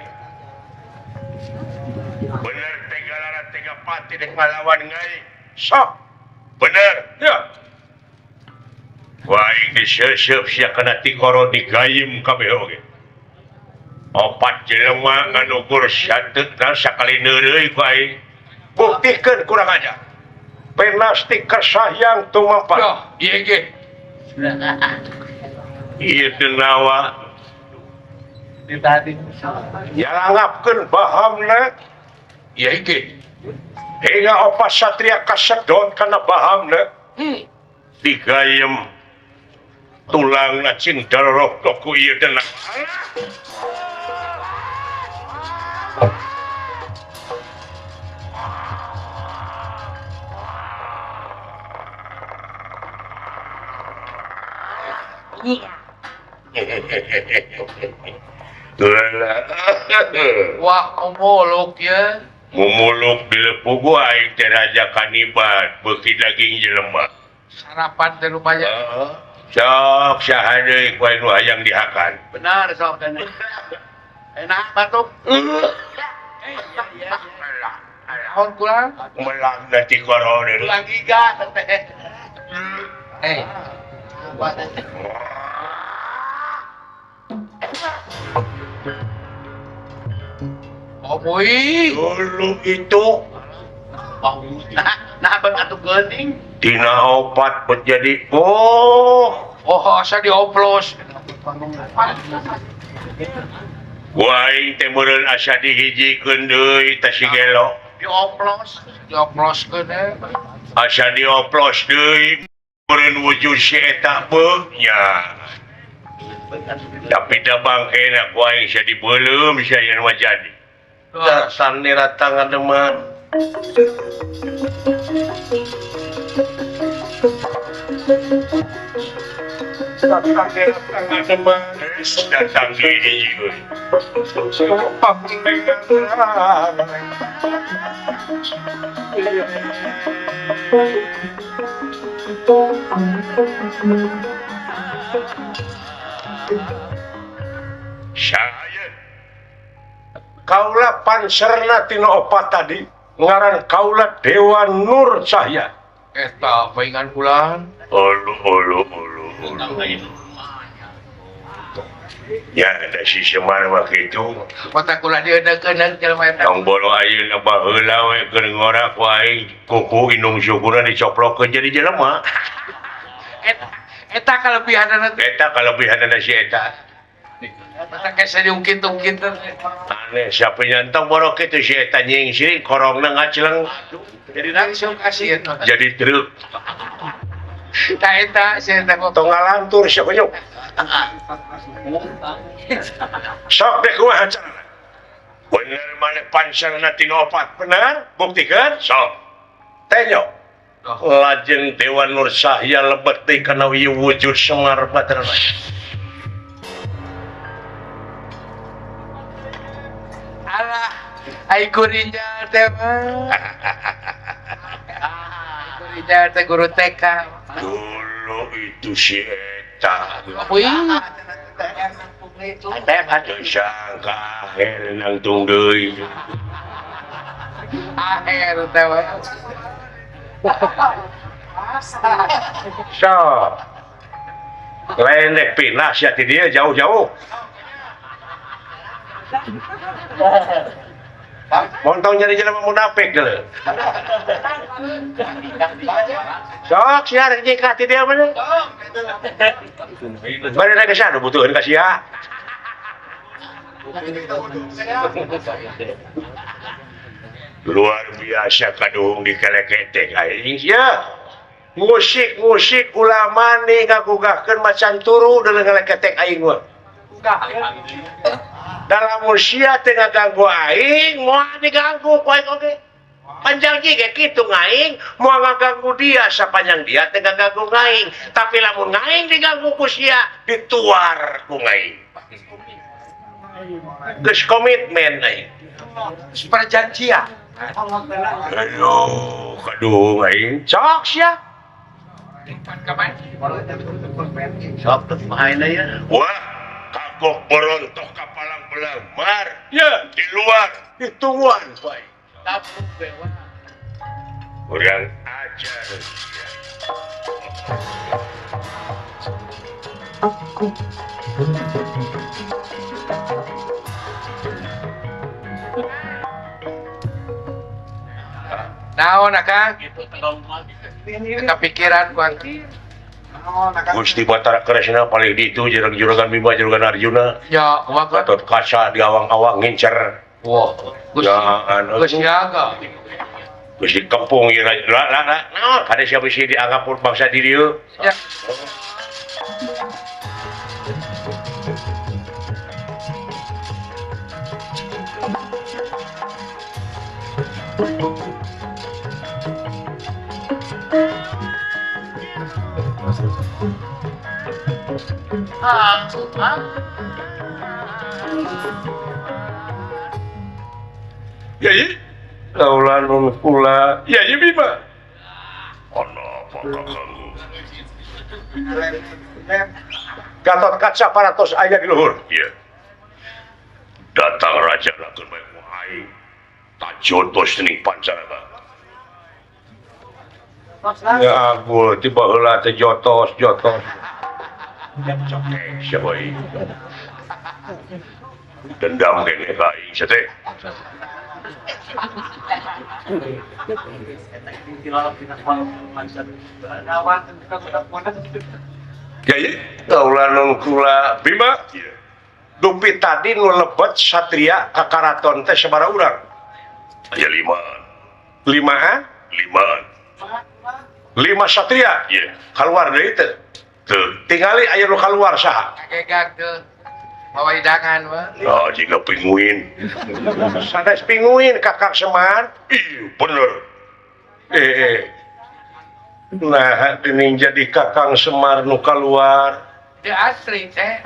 Bener tega lara tega pati dek ngalawan ngai. Sok. Bener. Ya. Wah, aing diseuseub sia kana tikoro digayem kabeh oge. Opat jelema nganukur sateuk sakali neureuy ku aing. Buktikeun kurang aja. Penasti kesahyang tumampa. Yoh, ieu ge. Ieu teu nawa. Yalangapkeun bahamna. Ieu ge. Hingga opat satria kasedot kana bahamna. Digayem tulangna cing darorok ku ieu teh. Wah, mumuluk ya. Mumuluk dilepugu aing teh raja kanibat beuki daging jelema. Sarapan teh lumayan. Sok saha deui ku aing nu hayang dihakan. Benar sok teh. Enak batuk. Naon kurang? Melang nanti korona. Tulang giga teh. Eh. Oh boy. Dulu itu nah atuh geuning. Dina opat menjadi oh. Oh, asa dioplos. Wah, teh meureun asa dihijikeun deui teh si gelo. Dioplos, dioploskeun eh. Asa dioplos deui meureun wujud si eta beuh nya. Tapi da bangkena ku aing sia dibeuleum sia yen mah jadi. Datang datang ademan. Datang ademan. Datang deui euy. Saya kaula panserna tina opat tadi ngaran kaula Dewa Nur Cahya. Eta paingan bulan. Olu olu olu olu. Ya ada si Semar mah kitu. Mata kula dieuneukeun jelema eta. Tong bolo ayeuna baheula we keur ngora ku aing kuku indung sukuna dicoplokeun jadi jelema. Eta kalebihanana. Eta kalebihanana si eta. Mata kese diungkit-ungkit. Aneh siapa nyantong boro kitu si eta nyingsiring korongna ngacleng. Jadi langsung kasih eta. Jadi truk. Ta eta si eta tong ngalantur sia kunyuk. Sok deh kumaha carana. Bener maneh panserna tina opat bener? Buktikeun sok. Tenyo. Lajeng Dewa Nur Cahya lebet deui kana ieu wujud Semar Badaraya. Alah, ai kurinjal teh mah. Ai kurinjal teh guru TK. Dulu itu si eta. Wih. Teu sangka akhir nangtung deui. Akhir teh mah. So, lain dek pindah sia ti dieu jauh-jauh. Montong jadi jelema munafik geuleuh. Sok sia rek nikah ti dieu mah. Bade rek geus anu butuheun ka sia. Luar biasa kaduhung dikeleketek aing sia. Musik-musik ulama nih ngagugahkeun macan turu deuleu ngeleketek aing mah. Dalam usia teh ngaganggu aing, moal diganggu ku aing oge. Panjang ge kitu ngaing, moal ngaganggu dia sapanjang dia teh ngaganggu ngaing. Tapi lamun ngaing diganggu ku sia, dituar ku ngaing. Geus komitmen aing. Perjanjian. Aduh, kaduhung aing cok sia. Sok teh mahaina ya. Wah, kagok berontok ka palang belang mar. Ya, di luar ditungguan bae. Kurang ajar. Naon akang? Kepikiran ku akang. Gusti Batara Kresna paling ditu jeung juragan Bima juragan Arjuna. Ya, kumaha Gatot Kaca di awang-awang ngincer. Wah, Gusti Gusti Aga. Gusti Kempung ieu lah lah lah. Naon kade sia bisi dianggap bangsa di dieu. Ya. Yai, kaula nun kula. Yai Bima. Ana apa kakangku? Gatot Kaca paratos aya di luhur. Iya. Datang raja lakeun bae ku aing. Tajotos ning pancarana. Ya ampun, tiba heula teh jotos, jotos. Cokek sia bae. Dendam kene ka aing sia teh. Yai, kaula nun kula Bima. Dupi tadi nu lebet satria ka karaton teh sabaraha urang? Aya 5. 5 ha? 5. 5 satria? Iya. Keluar deui teh. Teu tingali aya nu kaluar saha? Kagegan teu. Bawa hidangan mah. Nah, jiga pinguin. Sanes pinguin Kakang Semar. Ih, bener. Nah, geuning jadi Kakang Semar nu kaluar. Teu asli teh.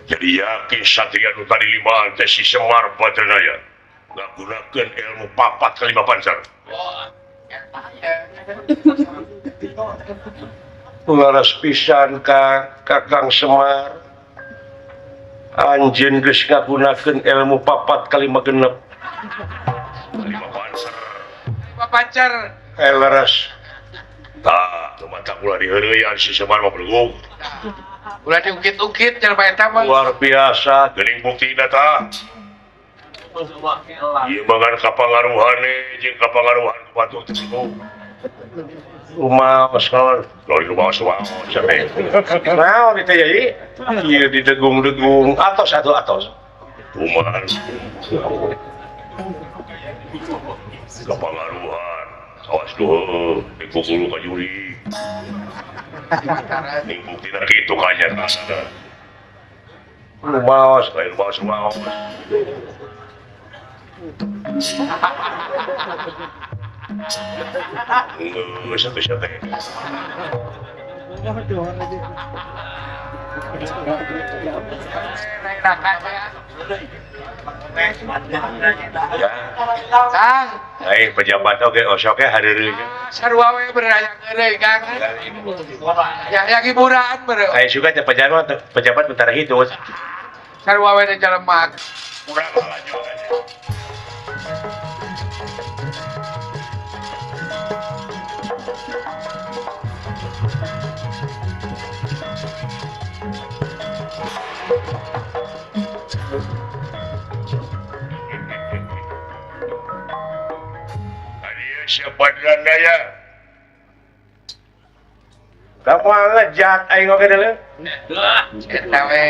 Jadi yakin satria nu tadi limaan teh si Semar Badranaya ngagunakeun ilmu papat kalima pancar. Laras pisan ka Kakang Semar. Anjeun geus ngagunakeun ilmu papat kalima genep. Lima pancar. Lima pancar. Laras. Tah, teu matak ulah diheureuyan si Semar mah belegug. Ulah diungkit-ungkit jalma eta mah. Luar biasa, geuning buktina tah. Ieu mangan kapangaruhane jeung kapangaruhan ku batur teh belegug. Rumaos kawan, lain rumaos rumaos sampe. Naon itu yai? Ieu didegung-degung atos atuh atos. Kumaha? Kapangaruhan, awas duh, dipukul ka juri. Ning buktina kitu kanyataanna. Rumaos, lain rumaos rumaos. Geus atuh sia teh. Ya. Kang, ai pejabat oge osok ge hareureuy. Sarua we beraya heureuy Kang. Ya yang hiburan beureum. Ai suka teh pejabat bentar hitu. Sarua we jelema. Kurang lanjut. Siapa daya? Kamu ngejat aing oge deuleu. Eta we.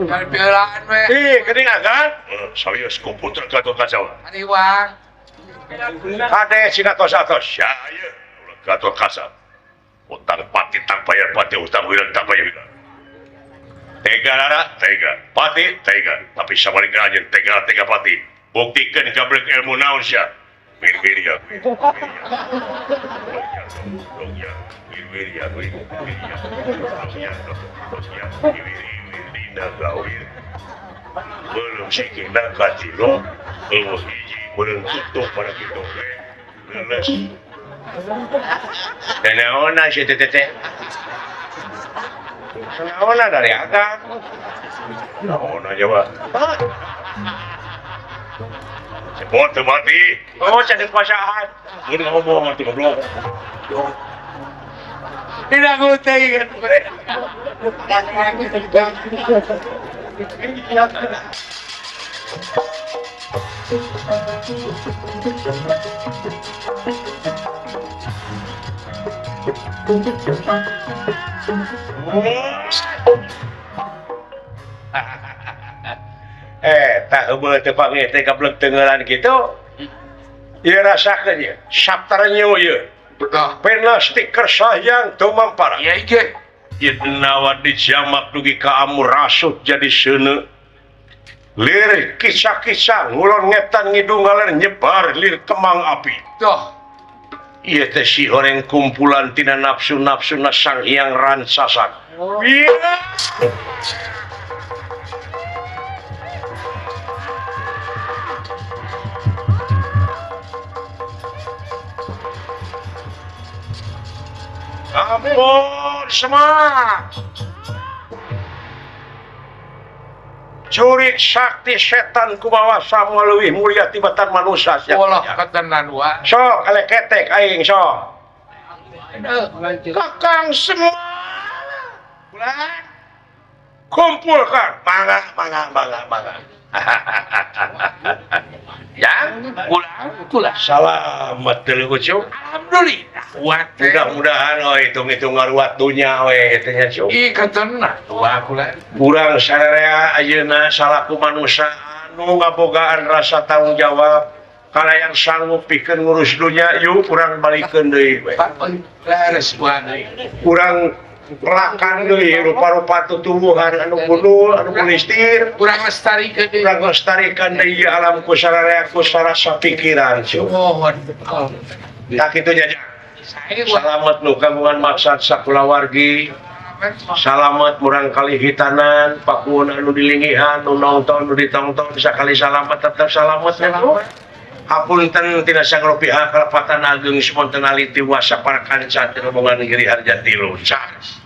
Pieulaan we. Ih, geuning agan. Serius komputer Gatot Kaca. Ariwang. Kade sina tos-atos. Ya ieu ulah Gatot Kaca. Utang pati tak bayar pati, utang wirang tak bayar wirang. Tega rara, tega. Pati, tega. Tapi sabarika anjeun tega tega pati. Buktikan gablek ilmu naon sia. Wir-wir ya. Belum sikina kacilo, eueuh hiji beureum tutup pada kitu we. Leuleus. Naona sia teh teh. Naona dari akang. Naona coba. Sebot teu mati. Oh, cenah kuasaan. Mun ngomong atuh goblok. Tidak nguteng. Tak heubeul teu panggih teh gablek tengelan kitu. Ieu rasakeun ieu, saptarenyo ieu. Pena stiker sayang tumampara. Iya ieu. Ieu nawa dijamak dugi ka amu rasut jadi seuneu. Lir kisah-kisah ngulon ngetan ngidung ngaler nyebar lir kemang api. Tuh. Ieu teh si horeng kumpulan tina nafsu-nafsuna Sang Hyang Ransasak. Iya. Ampun semua. Curik sakti setan kumawa samoal leuwih mulia tibatan manusia sia. Walah katenan wa. Sok elek ketek aing sok. Kakang semua. Bulan. Kumpulkan mangga mangga mangga mangga. Yang pulang pulang. Salamat deuleu ucup. Alhamdulillah. Mudah-mudahan oh hitung-hitung ngaruat dunya we kitu nya cup. Ih katenah wa kula. Urang sararea ayeuna salaku manusia anu ngabogaan rasa tanggung jawab. Kalau yang sanggup pikeun ngurus dunya yuk kurang balikeun deui we. Leres buana. Kurang pelakan deui rupa-rupa tutumbuhan anu gundul anu kulistir Kurang lestari deui. Kurang lestarikan deui alam ku sararea ku sarasa pikiran cuy. Mohon. Tak kitu nya. Saya buat Salamet nu kagungan maksad sakulawargi, salamet murang kali hitanan pakuwun anu dilingihan, nu nonton nu ditongton, sakali salamet tetep salamet ya. Hapunten tina sagala pihak kalepatan ageng spontan aliti wasa para kanca teu rombongan Giri Harja Tilu. Cas.